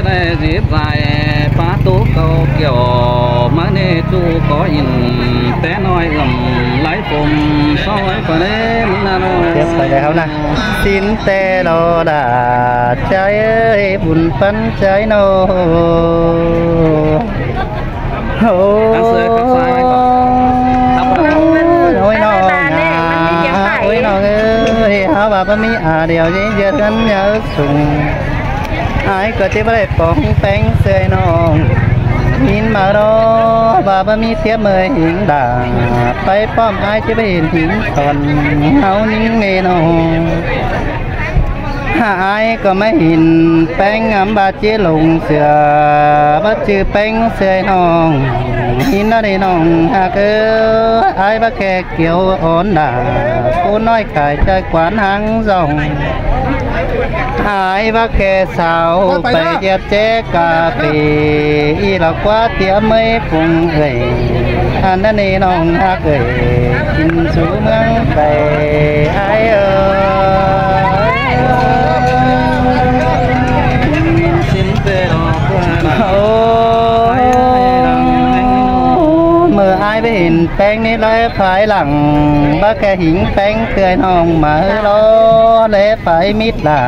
ະໄດ້ຊິບສາຍ ປາຕູເກົ່າກ່ຽວ ມາເນຈູກໍອິນ ແຕ່ນ້ອຍເອື້ອມໄຫຼພົມ ຊອຍປະເນມນາໂນ ເກັບໄປແລ້ວນະ ສິນແຕ່ລໍດາ ໃຈເອີຍ ບຸນປັນໃຈໂນ ໂອ້ ຕັ້ງເສື້ອກັບຊາຍໄວ້ກ່ອນ ໂອ້ຍນ້ອງ ໂອ້ຍນ້ອງເອີຍ ເຮົາວ່າບໍ່ມີອາດຽວ ເຍືອດເຮືອນຍາວສູງ ອ້າຍກໍຊິບໍ່ໄດ້ປອງແປງເຊື່ອຍນ້ອງ ຍິນມາລໍວ່າບໍ່ມີຕຽມເມີຍຫິງດາ ໄປປ້ອມອ້າຍຊິໄປເຫັນຫິງຕອນ ເຮົາຍິງເມນ້ອງ ຫາອ້າຍກໍມາເຫັນແປ້ງງາມບາດເຈຫຼົງເສືອ ບໍ່ຈື່ແປ້ງເຊື່ອຍນ້ອງ ເຫັນແລ້ວເດ້ນ້ອງຮັກເອີຍ ອ້າຍວ່າແຄ່ກ່ຽວອ່ອນດາ ຜູ້ນ້ອຍຂາຍໃຈກວານຫາງຊ່ອງ ອ້າຍວ່າແຄ່ສາວ ໄປຢຽບແຈກາເຟ ອີຫຼອກກວ່າເຕຍເມຍປຸງເອີຍ ອັນນັ້ນເດ້ນ້ອງຮັກເອີຍ ກິນສູ່ເມືອງໄກ ອ້າຍເອີຍ ໂອ້ຍ ເມື່ອອ້າຍໄປເຫັນແປ້ງນີ້ແລະພາຍຫຼັງ ວ່າແຄ່ຫິງແປ້ງເຄືອຍນ້ອງມາເຮີລໍແລະໄປມິດລາ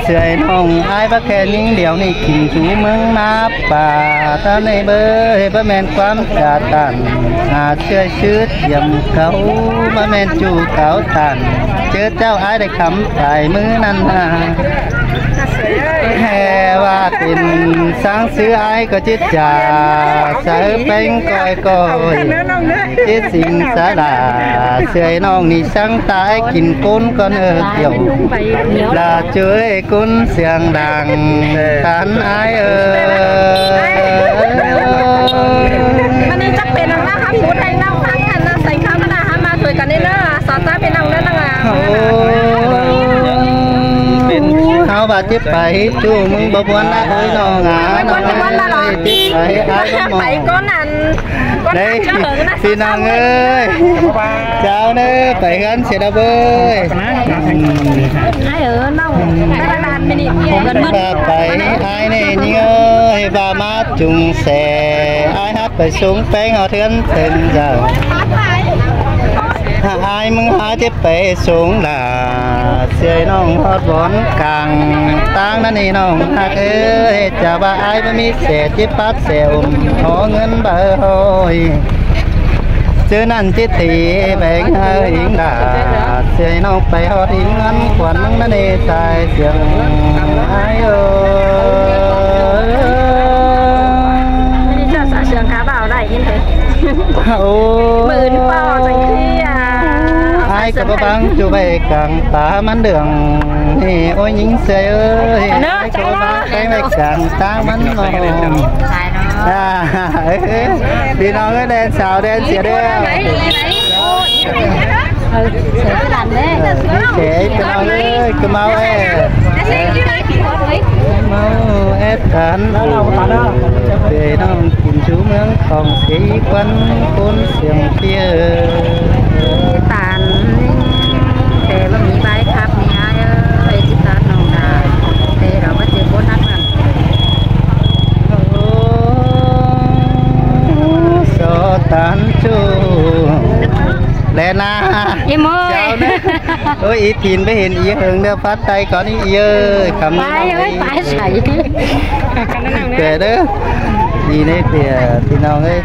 ເຊື່ອຍນ້ອງ ອ້າຍວ່າແຄ່ຍິງດຽວນີ້ກິນສູ່ເມືອງມາປ່າ ຕາໃນເບີຍ ບໍ່ແມ່ນຄວາມຈາຕັນ ອາເຊື່ອຍຊື່ຕຽມເຂົາ ບໍ່ແມ່ນຈູ່ເຂົາຕັນ ເຈ ເຈົ້າອ້າຍໄດ້ຄຳໄປມື້ນັ້ນນາ ແຮ່ວ່າເປັນຊ້າງຊື່ອ້າຍກໍຈິດຈາ ສາເອີແປ້ງກ້ອຍກ້ອຍ ຈິດສິງສາລາ ເຊື່ອຍນ້ອງນີ້ຊ້າງຕາຍກິນກົ້ນກໍເນີກ່ຽວ ລາເຈີຍ ກຸນສຽງດັງ ທ່ານອ້າຍເອີຍ ມັນນີ້ຈັກເປັນຫຍັງນະ ຫາຜູ້ແທງນຳຟັງກັນນະ ໃສ່ຄຳນະ ຫາມາຊ່ວຍກັນເດີ ສອນຕາເປັນໜັງເດີນະ ໂອ້ ເຮົາວ່າຊິໄປຈູ້ມຶງບໍ່ມ່ວນລະ ໂອ້ຍ ນ້ອງອາ ໄປກ່ອນນັ້ນ ໄດ້ ພີ່ນ້ອງເອີຍ ເຈົ້າເດີ ໄປເຮືອນເສຍດາເວີຍ ອ້າຍເອີຍ ນ້ອງ ໄປລະນານມິນິ ວ່າໄປ ອ້າຍແນ່ຍິງເອີຍ ວ່າມາຈຸງແສ ອ້າຍຮັບໄປສົ່ງແປ້ງເອົາເຮືອນເຖິງເຈົ້າ ຫາອ້າຍມຶງຫາເຈັບໄປສົ່ງລາ ເຊື່ອຍນ້ອງຮອດບ່ອນກາງ ຕາງນັ້ນນີ້ນ້ອງຮັກເອີຍ ຈະວ່າອ້າຍບໍ່ມີແສ ເຈັບປາກແສອົມ ຂໍເງິນໃບຮ້ອຍ ເຈີນັ້ນຈິດຕີແບ່ງໃຫ້ອີງລາ ເຊື່ອຍນ້ອງໄປຮອດອີງເງິນ ຂວັນນະເນສາຍສຽງ ອ້າຍເອີຍ ນີ້ເຈົ້າສາຍສຽງຂາບ່າວໄດ້ຍິນເດີ ໂອ້ ມື້ອື່ນພໍຈັງເທື່ອ ອ້າຍກໍບໍ່ບັງຈຸໄວ້ກາງຕາມັນເດືອງ ນີ້ ໂອ້ຍ ຍິງເຊຍເອີຍ ເນາະ ແຕ່ງໄວ້ກາງຕາມັນມອງ ອ່າ ພີ່ນ້ອງເອີຍ ແດນສາວແດນເສຍເດີ ເອີ ເສຍ ພີ່ນ້ອງເອີຍ ຄືເມົາເອີຍ ເມົາແອດຕັນ ເອີ ເດນ້ອງ ກິນຊູເມືອງຂອງສີຄວັນ ຄົນສຽງເປີຍ ຕານ ແຕ່ບໍ່ມີໃບຂັບນີ້ອ້າຍເອີຍ ຊິຕັດນ້ອງດາ ແຕ່ເຮົາມາເຈີຄົນຮັກກັນ ໂອ້ ໂຊຕານຈູ ແລນາ ອີໂມຍ ເຈົ້ານະ ໂອ້ຍ ອີຕີນໄປເຫັນອີເຫິງເດີ ພັດໄຕກ່ອນອີເອີຍ ຄຳ ໄປເອີຍ ໄປໃສ ແຕ່ເດີ ດີເດ້ເພຍ ພີ່ນ້ອງເອີຍ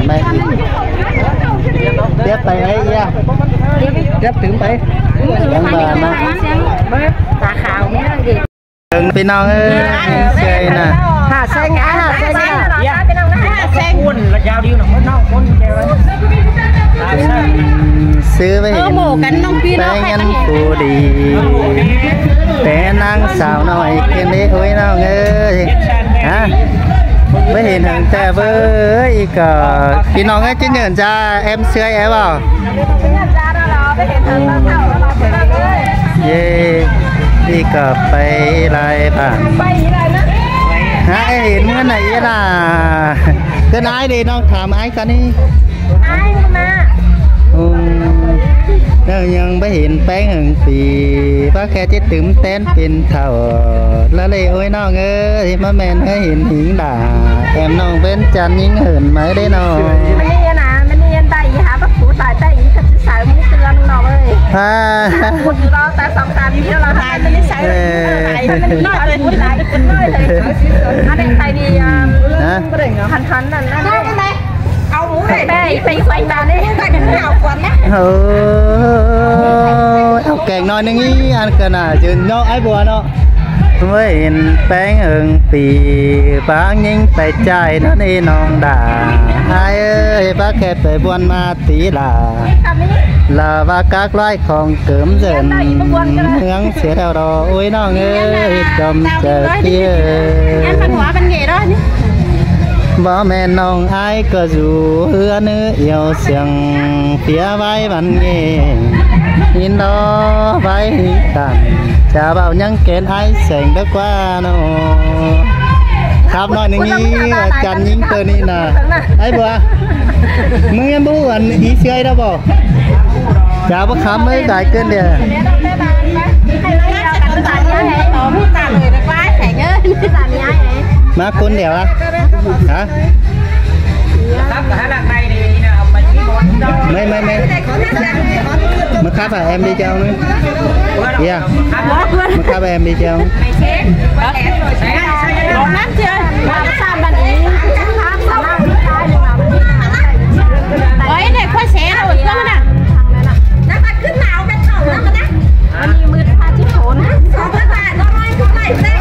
ແມ່ນ ເຈັບໄປໄອ້ເອີຍ ເຈັບຖືມໄປ ຍັງວ່າເນາະ ຕາຂາວ ພີ່ນ້ອງເອີຍ ເຊື່ອນະ ຫ້າແສນ ຫ້າແສນ ຫ້າແສນ ຄົນລະຍາວດີນະ ນ້ອງຄົນແກ່ ຊື້ໄວ້ ເອີ ໂໝກັນນ້ອງພີ່ນ້ອງ ແຕ່ງງານຜູ້ດີ ແຕ່ນາງສາວນ້ອຍເປັນເດ້ ໂອ້ຍ ນ້ອງເອີຍ ຮະ ບໍ່ເຫັນເຖິງແຕ່ເບີ ອີກກໍ ພີ່ນ້ອງເອີຍ ຈິນເຫຍິນຈາ ແອມເຊື່ອຍແອເວົ້າ ເຢ ນີ້ກໍໄປຫຼາຍບ້ານ ຫາໄອ້ເຫັນເງິນໄອ້ອີ່ລາ ເອີ້ນອ້າຍເດ້ ນ້ອງຖາມອ້າຍກ່ອນນີ້ ອ້າຍມາ ໂອ້ ແລ້ວຍັງບໍ່ເຫັນແປ້ງເຖິງປີ ວ່າແຄ່ຈະຕື່ມແຕ່ນເປັນເຖົ້າລະເລ ໂອ້ຍ ນ້ອງເອີຍ ມາແມ່ນໃຫ້ເຫັນຫິງດາ ແອມນ້ອງເປັນຈັນຍິງເຫີນໄມ້ເດ້ນ້ອງ ມັນນີ້ນະ ມັນນີ້ໄດ້ອີຫາບັກປູຕາຍໄດ້ອີກະຊິສາຍມີເຕືອນນ້ອງເອີຍ ໝູ່ລາວແຕ່ສອງສາມປີແລ້ວລະ ມັນນິໄສ ເອີ ມັນນ້ອຍເລີຍ ອັນນີ້ໄປດີ ຮະ ທັນໆ ນັ້ນ ເອົາໝູໄປ ໄປໄປໄປຕານີ້ ເອົາກ່ອນນະ ໂອ້ຍ ເອົາແກງໜ້ອຍໜຶ່ງອີ່ ອັນກະໜ້າຈື່ນເນາະ ອ້າຍບົວເນາະ ເມື່ອເຫັນແປ້ງເຫິງປີ ປາງຍິງໄປຈ່າຍນັ້ນເອນ້ອງດາ ອ້າຍເອີຍ ປາແຄ່ໄປບວນມາຕີລາ ລາວາກາກລາຍຂອງເກີມເສີນ ເມືອງເສຍແລ້ວດອກ ໂອ້ຍ ນ້ອງເອີຍ ຈອມເຈົ້າເອີຍ ບໍ່ແມ່ນນ້ອງອ້າຍກໍຢູ່ເຮືອນ ອຽວສຽງເປຍໄວ້ວັນເງ ຍິນດອໄວ້ຕັນ ຈະເວົ້າຫຍັງແກ່ນອ້າຍແສງດອກວ່າເນາະ ຄັບໜ້ອຍໜຶ່ງນີ້ ອາຈານຍິງເຕີນີ້ນະ ໄອ້ບົວ ມຶງຍັງບໍ່ຮູ້ອັນອີເຊື່ອຍດອກບໍ່ ຈາບໍ່ຄຳເອີຍ ກາຍເກີນເດ ມາຄົນດຽວລະ ຮະ ໄມ່ ໄມ່ ໄມ່ ມາຄັບຫາແອມດີເຈົ້າ ເອີຍ ມາຄັບຫາແອມດີເຈົ້າ ໂອ້ຍ ເດັກຄົນເສຍເອົາອີກເທື່ອນະ ແລ້ວກໍຂຶ້ນມາເອົາແມ່ເຖົ້ານຳນະ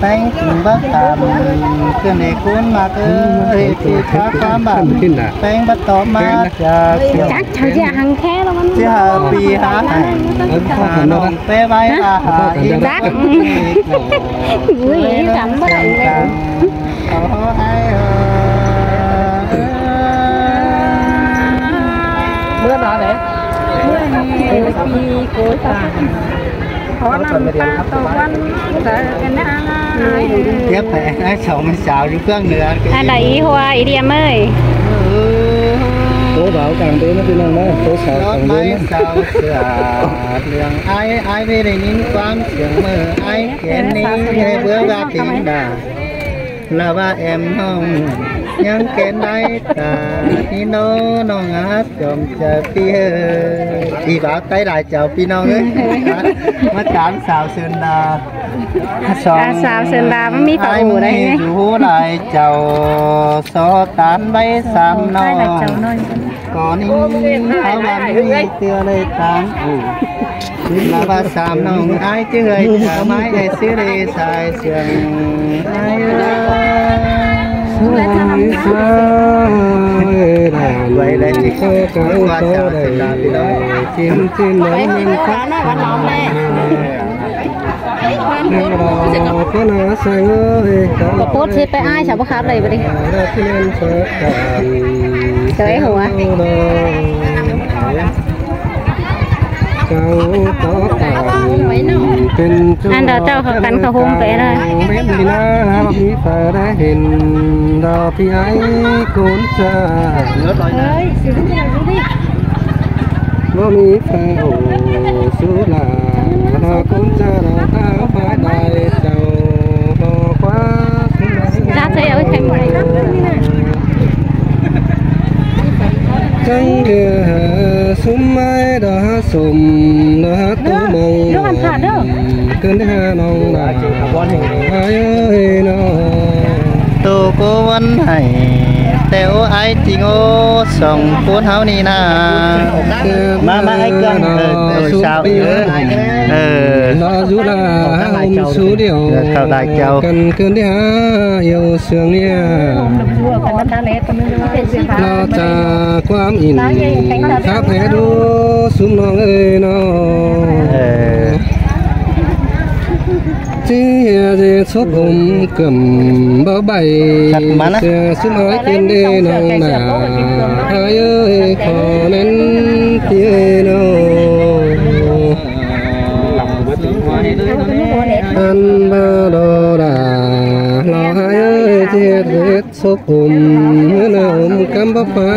ແຕ່ງຂຶ້ນບັກຕາມ ຂຶ້ນໃຫ້ຄຸນມາເອີຍ ທີ່ພາຄວາມບ້ານ ແຕ່ງບັດຕອບມາຈາກສຽງ ຈັກເຈົ້າຢ່າຫັງແທ້ລະມັນ ສິຫາປີຫາໃຫ້ ຫານ້ອງແປໄວ້ ຫາອີກ ຈັກ ອຸ້ຍ ຈຳບໍ່ໄດ້ເລີຍ ຂໍໃຫ້ ເມື່ອນານເດ້ ເມື່ອນີ້ປີໂກສາ ຂໍນ້ຳຕາຕົກວັນເກີດກັນນາ ເກັບໃຫ້ອ້າຍສອງແມ່ສາວຢູ່ເບື້ອງເໜືອ ອັນໃດອີຫົວອີດຽມເອີຍ ໂຕບ່າວກາງເດີນະພີ່ນ້ອງນະ ໂຕສາວກາງເດີນະ ສາວເສືອເລື່ອງອ້າຍ ອ້າຍໄດ້ຍິນຄວາມສຽງເມື່ອອ້າຍແກ່ນນີ້ ໃຫ້ເບິ່ງວ່າເປັນດາ ລາວາແອມນ້ອງ ຍັງແກ່ນໄດ້ຕາ ອີໂນນ້ອງອາດ ຈອມຈະປີເອີຍ ອີບ່າວໄຕ້ຫຼາຍເຈົ້າພີ່ນ້ອງເອີຍ ມາຕາມສາວເຊີນດາ ສອງ ອາ ສາວເຊີນດາ ມັນມີຕາໂອໄດ້ໄງ ຢູ່ຫຼາຍເຈົ້າ ສໍຕານໄວ້ສາມນ້ອງ ກໍນີ້ເຮົາວ່າມີເທື່ອໃນຕາງໂອ ລາວາສາມນ້ອງອ້າຍເຈ້ຍ ເອົາໄມ້ໃຫ້ຊື້ເດສາຍເຊື່ອງອ້າຍເອີຍ ສາຍເຊື່ອງເອີຍ ໄວ້ແລ້ວຈິກວ່າສາວເຊີນດາພີ່ນ້ອງ ຈິ້ມຈິ້ມນ້ອງ ກໍໂພດເຮັດໄປອ້າຍສາວບໍ່ຄັບເລີຍບັດນີ້ ເຈົ້າໄອ້ຫົວ ເຈົ້າຕໍ່ຕາມເປັນ ອັນດາເຈົ້າເຂົາກັນເຂົາໂຮມໄປນະ ເປັນທີ່ໜ້າມີຟ້າໄດ້ເຫັນ ດອກທີ່ໄອ້ຄົນຈາ ເອີຍ ບໍ່ມີ ຈັກເທື່ອເອົາໄວ້ໃສ່ໝົດ ຈັງເທື່ອສຸມໄມ້ດອກຫາສົມ ດອກຫາໂຕມອງ ເກີນໄດ້ຫານ້ອງດາ ເອີຍນ້ອງ ໂຕກໍວັນໃຫ້ ແຕ່ໂອອ້າຍຈິງໂອ ສອງຄົນເຮົານີ້ນາ ມາ ມາ ອ້າຍເກືອງ ເອີ ເອີ ສາວ ເອີ ເອີ ລອຢູ່ລາຫົ່ມຊູດຽວ ເອີ ເຂົ້າຫຼາຍເຈົ້າ ກັນເກີນທີ່ຫາອຽວເຊື່ອງເນຍ ລາຈາກຄວາມອິນ ຄັກແທ້ດູ ຊຸມນ້ອງເອີຍນ້ອງ ເອີ ຈີເຈສົບອົມເກີມເບົາໃບ ເສືອສຸມອ້າຍເປັນເດນ້ອງນາ ອ້າຍເອີຍ ຂໍແມ່ນຕິເອີຍນ້ອງ ອັນບາໂດດາ ລາອ້າຍເອີຍ ເຈັດເຮັດ ສົບອົມເນາອົມກຳປະປາ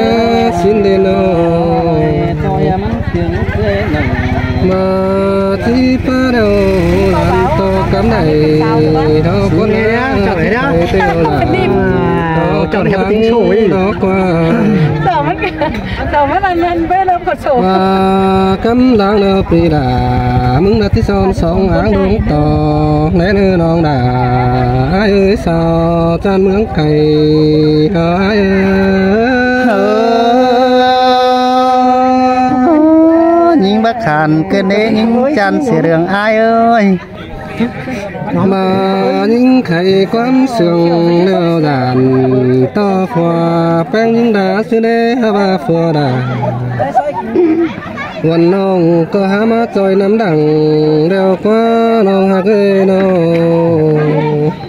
ສິນເດນ້ອງ ມາທີ່ປາເດົາຫຼັງຕໍ່ກຳໄດ ເຮົາຄົນເຮົາໄປເຕີລາ ເຈົ້າໄດ້ໄປຕິງໂຊອີກ ດອກກວ່າ ເຈົ້າມັນ ເຈົ້າມັນອັນນັ້ນໄປແລ້ວກໍໂຊ ວ່າກຳລັງເນາະປີດາ ມຶງນະທີ່ຊ້ອນສອງຫາງດົງຕອກ ແລະເນີນ້ອງດາ ອ້າຍເອີຍ ສາວຈານເມືອງໄກ ອ້າຍເອີຍ ຍິງບັກຂານເກີນເດ ຍິງຈານເສເລື່ອງ ອ້າຍເອີຍ ມາຍິງໄຂຄວາມເຊື່ອງແນວດານ ຕໍ່ຂົວແປ້ງຍິງດາຊື່ເດ ຫາວ່າຜົວດາ ວັນນ້ອງກໍຫາມາຈ່ອຍນຳດັງ ແລ້ວກວ່ານ້ອງຮັກເອີຍນ້ອງ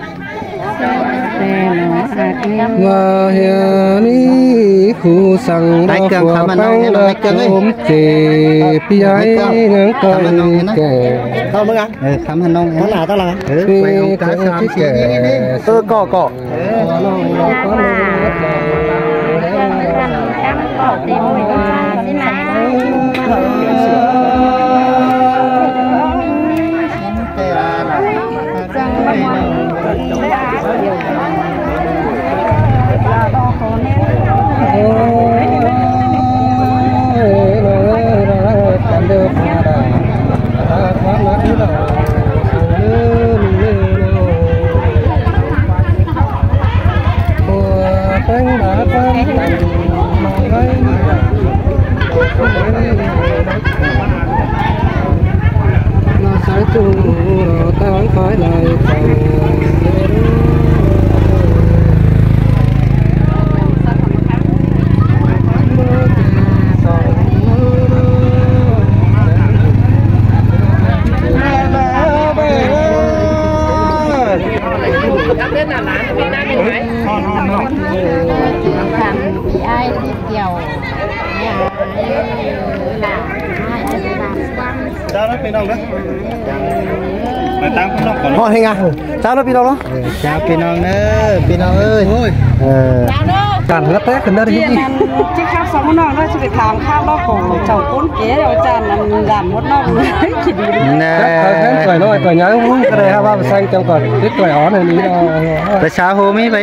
ແຕ່ນ້ອງຮັກເອີຍ ວ່າເຮຍມີຄູ່ສັງ ໄອ້ເກືອງ ດອກຫົວ ຄຳມະນອງ ແປ້ງ ແນ່ນອນ ດອກ ໄອ້ເກືອງເອີຍ ໂຈມເຈ ປີໃຫຍ່ ໄອ້ເກືອງ ຍັງກໍ ຄຳມະນອງ ແກ່ ເຂົ້າເມືອງ ເອີ ຄຳມະນອງ ເອີ ທາງໜ້າທາງຫຼັງ ເອີ ໄປອອກຕາສາມສີ່ ນີ້ ນີ້ ນີ້ ເອີ ກໍ ກໍ ເອີ ເຈົ້າເດີພີ່ນ້ອງເດີ ໄປຕາມພີ່ນ້ອງກ່ອນ ຮອດແຮງງານ ເຈົ້າເດີພີ່ນ້ອງເນາະ ເອີ ເຈົ້າພີ່ນ້ອງເດີ ພີ່ນ້ອງເອີຍ ໂອ້ຍ ເອີ ການເຮືອແຕກຂຶ້ນເດີ ທີ່ອັນນັ້ນ ທີ່ຂັບສອງພີ່ນ້ອງເດີ ຊິໄປຖາມຂ່າວລາວຂອງເຈົ້າຄົນເກ ອາຈານອັນດ່ານມົດນອກ ຂີ້ດິນ ແນ່ ເຂົາແມ່ນຕົວນ້ອຍຕົວຫຍັງ ຮູ້ກໍໄດ້ ຫາວ່າໄປແຊງເຈົ້າກ່ອນ ຕິດຕົວອ່ອນອັນນີ້ເນາະ ປະຊາໂຮມີໄປ